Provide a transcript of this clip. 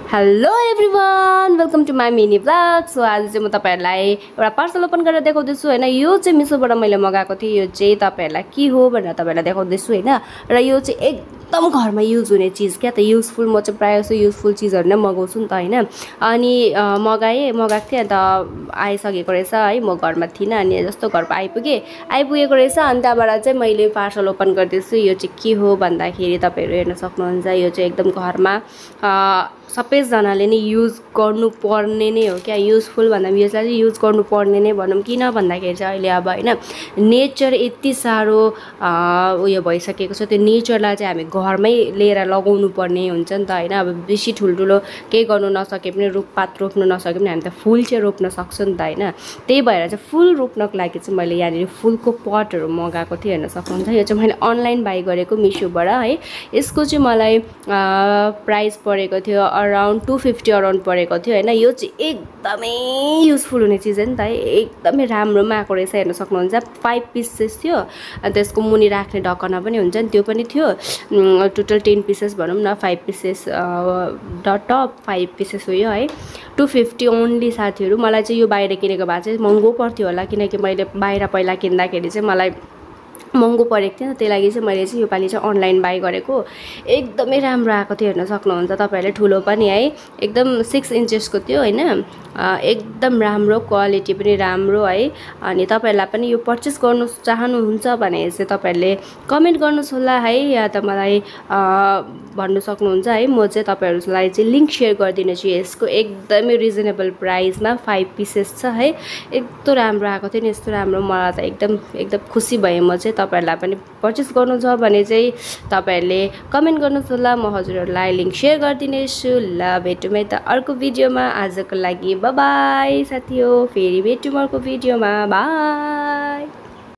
Hello everyone, welcome to my mini vlog. So आज चाहिँ म तपाईहरुलाई एउटा पार्सल ओपन गरेर देखाउँदैछु हैन। यो चाहिँ मिसोबाट मैले मगाएको थिएँ। यो चाहिँ तपाईहरुलाई के हो भनेर तपाईहरुलाई देखाउँदैछु हैन। र यो चाहिँ एकदम घरमा युज हुने चीज क्या त, युजफुल। म चाहिँ प्रायः जस्तो युजफुल चीजहरु नै मगाउँछु नि त हैन। अनि मगाएको थिएँ, अन्त आइसकेको रहेछ है। म घरमा थिइनँ, अनि जस्तो घरमा आइपुगेको रहेछ। अनि त्यहाँबाट चाहिँ मैले पार्सल ओपन गर्दैछु। यो चाहिँ के हो भन्दाखेरि तपाईहरु हेर्न सक्नुहुन्छ, यो चाहिँ एकदम घरमा सबैजनाले नै युज गर्नुपर्ने नै हो क्या। युजफुल भन्दा पनि यसलाई चाहिँ युज गर्नुपर्ने नै भनौँ। किन भन्दाखेरि चाहिँ अहिले अब हैन, नेचर यति साह्रो उयो भइसकेको छ। त्यो नेचरलाई चाहिँ हामी घरमै लिएर लगाउनु पर्ने हुन्छ नि त हैन। अब बेसी ठुल्ठुलो केही गर्नु नसके पनि, रुखपात रोप्नु नसके पनि हामी त फुल चाहिँ रोप्न सक्छौँ नि त हैन। त्यही भएर चाहिँ फुल रोप्नको लागि चाहिँ मैले यहाँनिर फुलको पटहरू मगाएको थिएँ, हेर्न सक्नुहुन्छ। यो चाहिँ मैले अनलाइन बाई गरेको मिसोबाट है। यसको चाहिँ मलाई प्राइस परेको थियो अराउन्ड 250 अराउन्ड परेको थियो हैन। यो चाहिँ एकदमै युजफुल हुने चिज हो नि त है। एकदमै राम्रोमा आएको रहेछ, हेर्न सक्नुहुन्छ। 5 पिसेस थियो। अनि त्यसको मुनि राख्ने ढकना पनि हुन्छ नि, त्यो पनि थियो। टोटल 10 पिसेस भनौँ न, 5 पिसेस टप 5 पिसेस हो यो है। 250 ओन्ली साथीहरू। मलाई चाहिँ यो बाहिर किनेको भए चाहिँ महँगो पर्थ्यो होला, किनकि मैले बाहिर पहिला किन्दाखेरि चाहिँ मलाई महँगो परेको थियो। त्यही लागि चाहिँ मैले चाहिँ योपालि चाहिँ अनलाइन बाई गरेको। एकदमै राम्रो आएको थियो, हेर्न सक्नुहुन्छ तपाईँहरूले। ठुलो पनि है, एकदम 6 इन्चेसको थियो हैन। एकदम राम्रो, क्वालिटी पनि राम्रो है। अनि तपाईँहरूलाई पनि यो पर्चेस गर्नु चाहनुहुन्छ भने चाहिँ तपाईँहरूले कमेन्ट गर्नुहोस् होला है, या त मलाई भन्नु सक्नुहुन्छ है। म चाहिँ तपाईँहरूलाई चाहिँ लिङ्क सेयर गरिदिनेछु यसको। एकदमै रिजनेबल प्राइसमा 5 पिसेस छ है। यस्तो राम्रो आएको थियो नि, यस्तो राम्रो। मलाई त एकदम खुसी भएँ म चाहिँ। तपाईहरुलाई पनि पर्चेस गर्नु छ भने चाहिँ तपाईहरुले कमेन्ट गर्नुहोस् होला। म हजुरहरुलाई लिंक शेयर गरिदिनेछु। ल भेटौँ है त अर्को भिडियोमा। आजको लागि बाइ बाइ साथी हो। फेरि भेटौँ अर्को भिडियोमा। बाइ।